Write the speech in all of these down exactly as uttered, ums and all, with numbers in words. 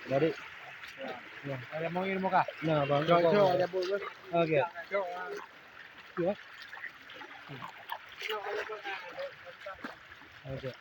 Dari. Ya. Ada mau ilmu kah? Nah, bang. Cok, cok, ada buat. Oke. Cok. Ya. Oke.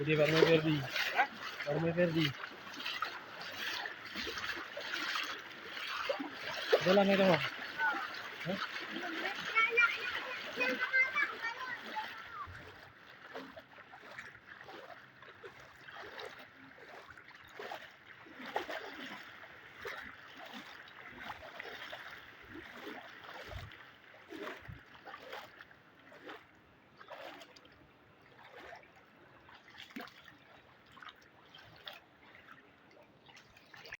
Jadi, Pak Rumah Ferdi. Pak Rumah Ferdi. Jalan ya, dah. Hah?